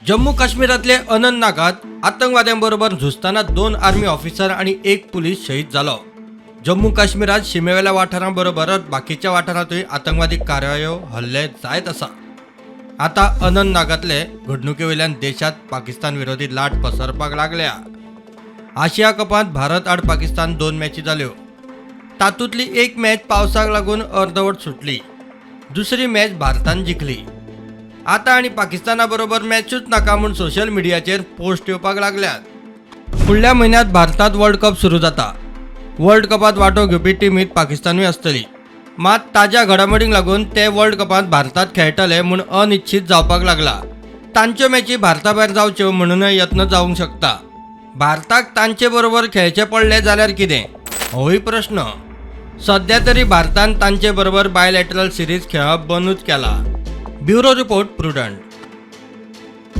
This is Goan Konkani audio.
जम्मू काश्मीरांतले अनंतनागात आतंकवाद्यां बरोबर झुजतना 2 आर्मी ऑफिसर आनी 1 पुलीस शहीद जालो. जम्मू काश्मीरात शिमेवेल्या वाठारां बरोबरच बाकीच्या वाठारांतूय आतंकवादी कारवायो हल्ले जायत आसा. आतां अनंतनागांतले घडणुके वयल्यान देशांत पाकिस्तान विरोधी लाट पसरपाक लागल्या. आशिया कपांत भारत आड पाकिस्तान 2 मॅची जाल्यो. तातूंतली एक मॅच पावसाक लागून अर्दवट सुटली, दुसरी मॅच भारतान जिखली. आतां आनी पाकिस्ताना बरोबर मॅचूच नाका म्हूण सोशल मिडियाचेर पोस्ट येवपाक लागल्यात. फुडल्या म्हयन्यांत भारतांत वर्ल्ड कप सुरू जाता. वर्ल्ड कपांत वांटो घेवपी टिमींत पाकिस्तानूय आसतली. मात ताज्या घडामोडींक लागून ते वर्ल्ड कपांत भारतांत खेळटले म्हूण अनिश्चित जावपाक लागला. तांच्यो मॅची भारता भायर जावच्यो म्हणूनय यत्न जावंक शकता. भारताक तांचे बरोबर खेळचें पडलें जाल्यार कितें, होय प्रश्न. सध्या तरी भारतान तांचे बरोबर बायलॅटरल सिरीज खेळप बंदूच केला. Bureau report, Prudent.